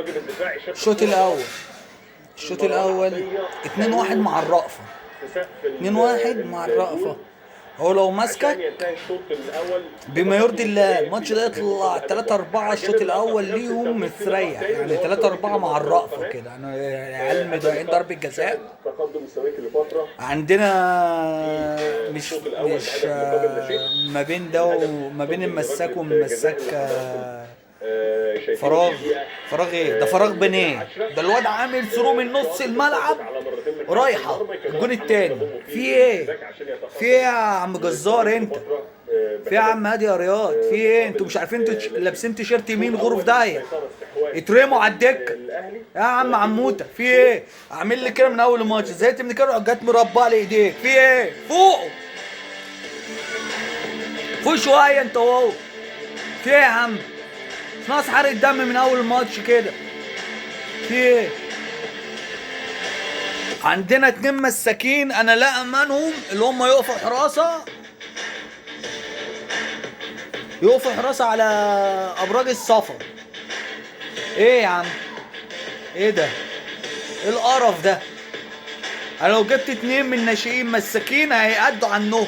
الواجب الدفاعي شاف الشوط الاول، الشوط الاول 2-1 مع الرأفة، في سقف 2-1 مع الرأفة. هو لو عشان ماسكك ينتهي الشوط الاول بما يرضي الله الماتش ده يطلع 3-4 الشوط الاول ليهم مستريح، يعني 3-4 مع الرأفة كده. انا عيال مضيعين ضربة جزاء تقدم السويكي لفترة عندنا، مش مش ما بين ده وما بين المساك والمساك شايفين فراغ. الدقيقة فراغ ايه ده؟ فراغ بين ايه ده؟ الواد عامل through من نص الملعب رايحة الجون التاني. في ايه؟ في ايه يا عم جزار انت؟ في ايه يا عم هادي يا رياض؟ في ايه؟ انتوا مش عارفين انتوا لابسين تيشيرت يمين غرف داهية، اترموا على الدكة يا عم عموته. في ايه؟ اعمل لي كده من اول الماتش، زهقت من كده جت مربع لي ايديك. في ايه؟ فوقوا فوق شوية انت وهو. في ايه يا عم؟ مش ناقص حرق الدم من اول الماتش كده. في ايه؟ عندنا 2 مساكين انا لا امنهم اللي هم يقفوا حراسة، يقفوا حراسة على ابراج السفر. ايه يا عم؟ ايه ده؟ ايه القرف ده؟ انا لو جبت 2 من الناشئين مساكين هيأدوا عنهم.